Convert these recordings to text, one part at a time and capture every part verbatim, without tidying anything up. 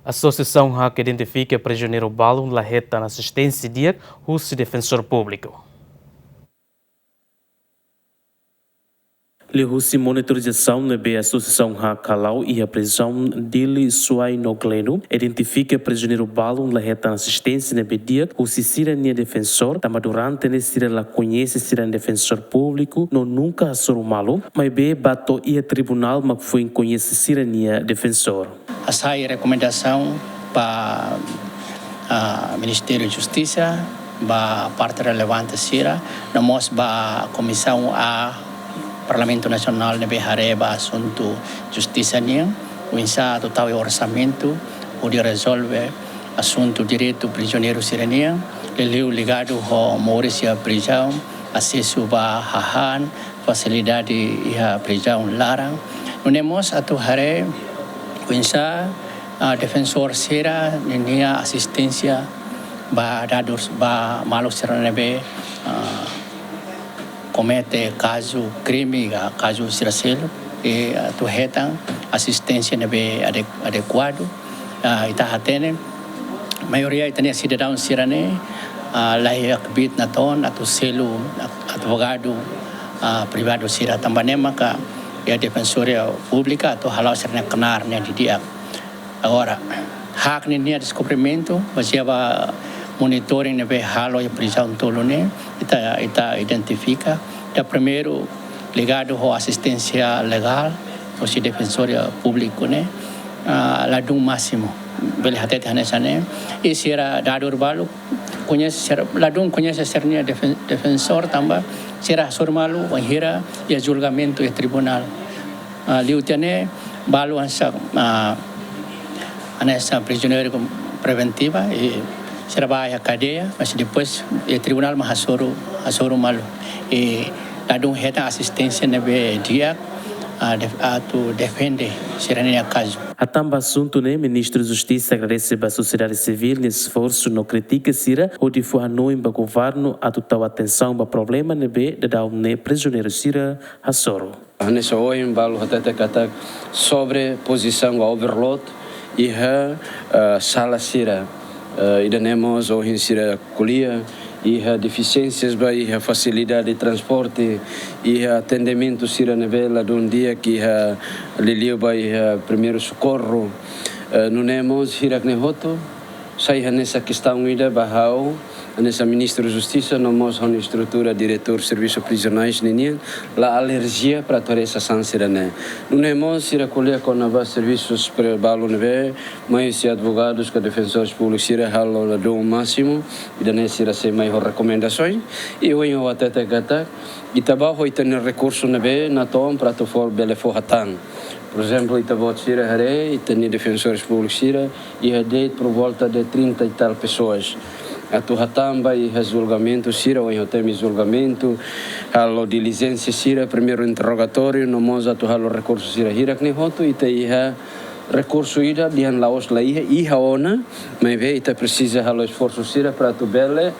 Asosiasaun hak identifika prizioneiru balun la hetan asisténsia di'ak husi Defensór Públiku. Liuhusi monitorizasaun ne'ebé asosiasaun hak hala'o iha prizaun Dili, Suai no Gleno, identifika prizioneiru balun la hetan asisténsia ne'ebé di'ak husi sira-nia defensór, tanba durante ne'e sira la koñese sira-nia defensór públiku no nunka hasoru malu, maibé bá to'o iha tribunál mak foin koñese sira-nia defensór. Hasai rekomendasaun ba, ah, Ministériu Justisa, ba parte relevante sira, no mós ba Komisaun A Parlamentu Nasionál ne'ebé haree ba asuntu justisa nian, oinsá atu tau orsamentu hodi rezolve asuntu direitu prizioneiru sira-nian, liuliu ligadu ho moris iha prizaun, asesu ba hahán, fasilidade iha prizaun laran. Nune'e mós atu haree oinsá, ah, defensór sira ninia asisténsia ba dadus ba maluk sira ne'ebé, ah, komete kazu krime ka kazu sira seluk, i atu hetan asisténsia ne'ebé ade-, adekuadu. Ah, ita hatene maioria ita-nia sidadaun sira-ne'e, ah, la iha kbiit-na'in atu selu advogadu, ah, privadu sira, tanba ne'e maka iha Defensoria Públika atu hala'o sira-nia knaar ne'e didi'ak. Agora, hak ninia deskobrimentu, bazeia ba monitoring ne'ebé halo iha prizaun tolu ne'e, ita, ita identifika, ida primeiru ligadu ho asisténsia legál, husi Defensoria Públiku ne'e, ah, ladún másimu, bele hatete hanesan ne'e, i sira dadur balu, koñese sira, ladún koñese sira-nia defen-, defensór tanba sira hasoru malu bainhira iha julgamentu iha tribunál. Ah, liu tiha ne'e balu hanesan, ah, hanesan prizioneiru preventiva, i sira bá iha kadeia, mas depois iha tribunál mak hasoru, hasoru malu. I ladún hetan asisténsia ne'ebé di'ak, ah, def-, atu defende sira-nia kazu. Hatán ba asuntu ne'e, Ministru Justisa agradese ba sosiedade sivíl nia esforsu no kritika sira hodi fó hanoin ba governu atu tau atensaun ba problema ne'ebé daudaun ne'e prizioneiru sira hasoru. Hanesan ohin balu hatete katak sobrepozisaun ka overload iha, eh, sala sira. Eh, ida-ne'e mós ohin sira ko'alia, iha defisiénsias ba iha fasilidade transporte, iha atendimentu sira ne'ebé ladún di'ak, iha liuliu ba iha primeiru sokorru. Eh, nune'e mós hirak-ne'e hotu sai hanesan kestaun ida ba ha'u, hanesan Ministru Justisa, no mós ha'u-nia estrutura diretór servisu prizionais ninian, la alerjia para atu haree sasán sira-ne'e. Nune'e mós sira ko'alia kona-ba servisus pre-, balu ne'ebé mai husi advogadus ka defensores públikus sira halo ladún másimu, ida-ne'e sira sei mai ho rekomendasoens, i ohin ha'u hatete katak, ita bá ho ita-nia rekursu ne'ebé natoon para atu fó, bele fó hatán. Por ezemplu, ita-boot sira haree, ita-nia defensores públikus sira, iha de'it por volta de trinta e tal pessoas. Atu hatán ba iha julgamentu sira, ohin ha'u temi julgamentu, halo dilijénsia sira, primeiru interrogatóriu, no mós atu halo rekursu sira hirak-ne'e hotu, ita iha rekursu ida, dehan la'ós la iha, iha ona, maibé ita presiza halo esforsu sira para atu bele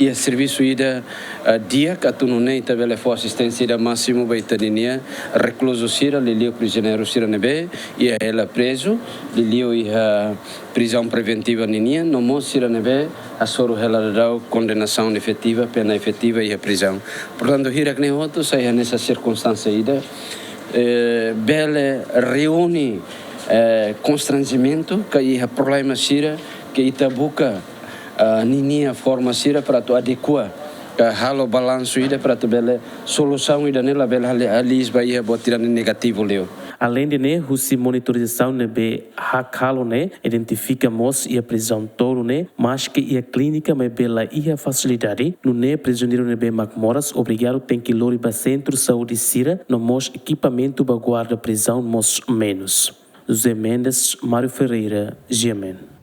iha servisu ida, eh, di'ak atu nune'e ita bele fó asisténsia ida másimu ba ita-nia rekluzu sira, liuliu prizioneiru sira ne'ebé iha hela prezu, liuliu iha prizaun preventiva ninian, no mós sira ne'ebé hasoru hela daudaun kondenasaun efetiva, pena efetiva iha prizaun. Portantu, hirak-ne'e hotu sai hanesan sirkunstánsia ida, eh, bele reúne, eh, konstranjimentu ka iha problema sira ke ita buka, ah, ninia forma sira para atu adekua, ka halo balansu ida para atu bele solusaun ida-ne'e labele hali-, haliis ba iha buat ida-ne'e negativu liu. Aleinde ne'e, husi monitorizasaun ne'ebé hak halo ne'e identifika mós iha prizaun tolu ne'e, maske iha klínika maibé la iha fasilidade, nune'e prizioneiru ne'ebé mak moras obrigadu tenke lori ba sentru saúde sira, no mós ekipamentu ba guarda prizaun mós menus. José Mendes, Mário Ferreira, G M N.